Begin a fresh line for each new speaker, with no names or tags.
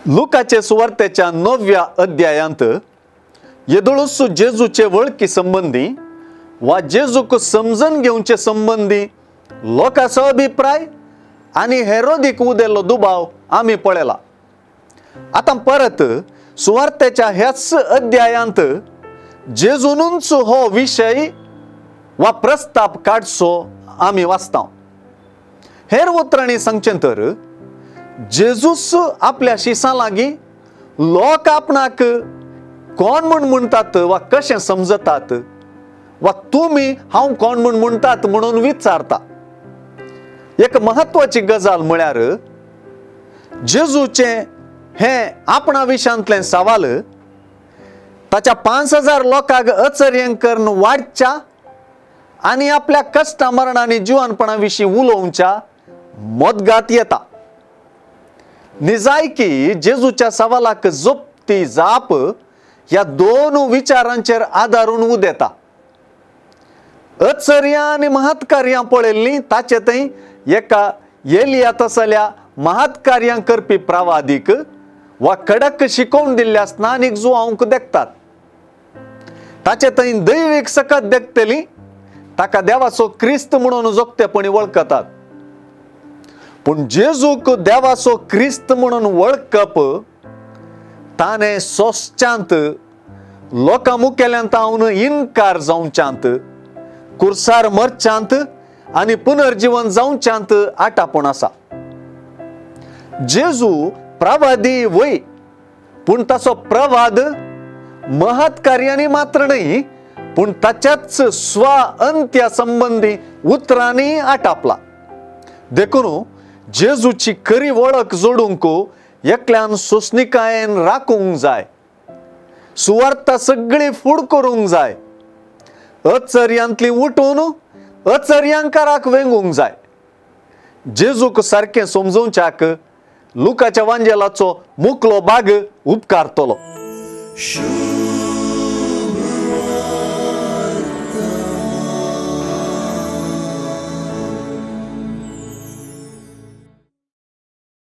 लुकाचे सुवार्तेच्या 9व्या अध्यायांत येदोळूच जेजूचे वळखी संबंदी वा जेजूक समजून घेवचे संबंदी लोकांचो अभिप्राय आनी हेरोदीक उदेल्लो दुबाव आमी पळयला। आतां परत सुवार्तेच्या ह्याच अध्यायांत जेजूनूच हो विशय वा प्रस्ताप काडचो आमी वाचता। हेर उतरांनी सांगचें तर जेजूस आपल्या शिसां लागीं लोक आपणाक कोण म्हूण म्हणटात वा कशें समजतात वा तुमी हांव कोण म्हूण म्हणटात म्हणून विचारता। एक म्हत्वाची गजाल म्हळ्यार जेजूचें हें आपणा विशांतलें सवाल ताच्या 5000 लोकांक अचर्य करून वाडच्या आनी आपल्या कश्टा मरण आनी जिवानपणा विशीं उलोवच्या मदगात येता। निजायकी जेजूच्या सवालाक जोपती जाप ह्या दोन विचारांचेर आदारून उदेता। अचर्यां आनी महत्कार्यां पळयल्लीं ताचे थंय एका एलिया तसल्या महत्कार्यां करपी प्रवादीक वा कडक शिकोवन दिल्ल्या स्नानीक जुवांक देखतात। ताचे थंय दैवीक सकत देखतली, ताका देवाचो क्रिस्त म्हणून जोगतेपणी वळखतात। पूण जेजूक देवाचो क्रिस्त म्हणून वळखप ताणें सोंसच्यांत, लोकां मुखेल्यान तावन इनकार जावच्यांत, कुर्सार मरच्यांत आनी पुनर्जीवन जावच्यांत आटापूण आसा। जेजू प्रवादी वय, पूण ताचो प्रवाद महत्कार्यांनी मात्र न्हय पूण ताच्याच स्व अंत्या संबंदी उतरांनी आटापला। देखून जेजूची खरी वळख जोडूंक एकल्यान सोंसणीकायेन राखूंक जाय, सुवार्ता सगळी फूड करूंक जाय, अचर्यांतली उठून अचर्यांकाराक वेंगूंक जाय। जेजूक सारकें समजोवच्याक लुकाच्या वांजेलाचो मुकलो बाग उपकारतलो।